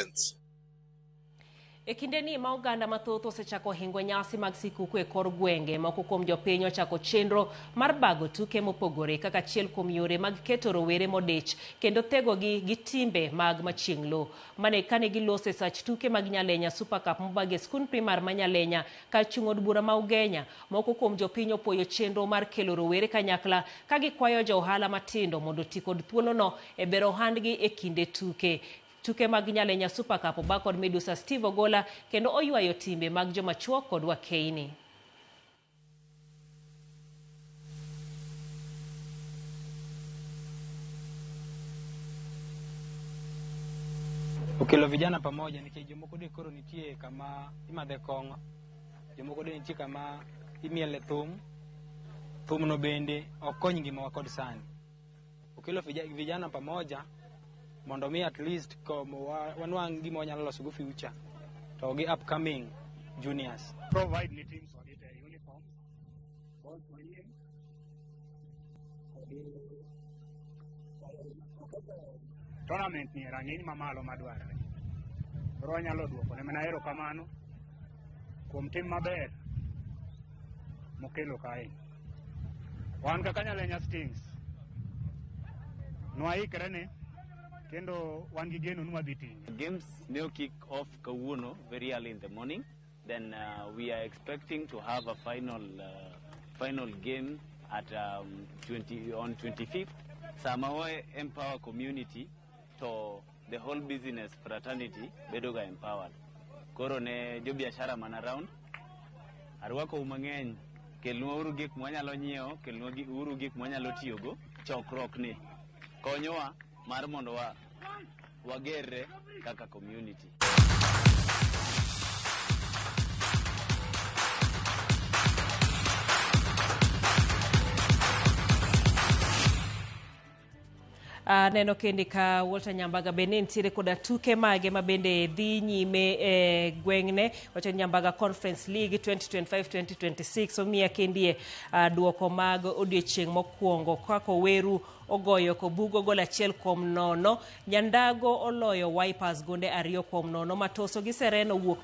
events. E kindeni ma oganda mathoth osechako hingo nyasi mag sikuku e kor gwenge, moko kuom jopiny ochako chenro mar bago tuke mopogore kaka achiel kuom yore mag keto rowere modich kendo thegogi gi timbe mag machieng' lo. Mane kane giloso e sach tuke mag Nyalenya Super Cup mobagi e skund primar ma Nyalenya kar chung' od bura ma Ugenya, moko kuom jopiny opuoyo chenro mar kelo rowere kanyakla ka gikwayo jo ohala matindo mondo oti kod thuolono e bero ohandgi e kinde tuke. Tuke mag Nyalenya Super Cup oba kod midusa Steve Ogola kendo oywayo timbe mag joma chuo kod wakeini. Okelo vijana pamoja nikech jomoko de koro nitie kama imadhe kong'o, jomoko de nitie kama imiele thum, thumno bende ok kony ngimawa kod sani. Okelo vijana pamoja mondo mi at least wanwang' gima wanyalo loso go future to gi upcoming juniors. Provide ni teams wagite uniforms, balls manyien, tournament ni e rang'iny mamalo madwarore. Koro wanyalo duoko ne mana erokamano kuom tim maber mokelo kae. Wan kaka Nyalenya Stings, nwaikre ne kendo wan gi geno ni wadhi ting'e. Games ne kick off kawuono very early in the morning. Then we are expecting to have a final game at 20, on 25th. Sama wa empower community to the whole business fraternity bedo ga empowered. Koro ne jo biashara man around, arwako u mang'eny, kelnwa uru gik mwanyalo nyiewo, kelnwa uru gik mwanyalo tiyogo. Chokruok ni konyowa mar mondo wa wagerre kaka community. Aneno kende ka Walter Nyambaga bende nitiere koda tuke mage ma bende dhi nyime e gweng'ne. Wacho ni Nyambaga Conference League 2025-2026 omiya kendie duoko mag odiochieng' mokwongo kaka Oweru ogoyo Kobugo gol 1-0, Nyandago oloyo Wipers gonde 2-0, Matoso gi Serena owuok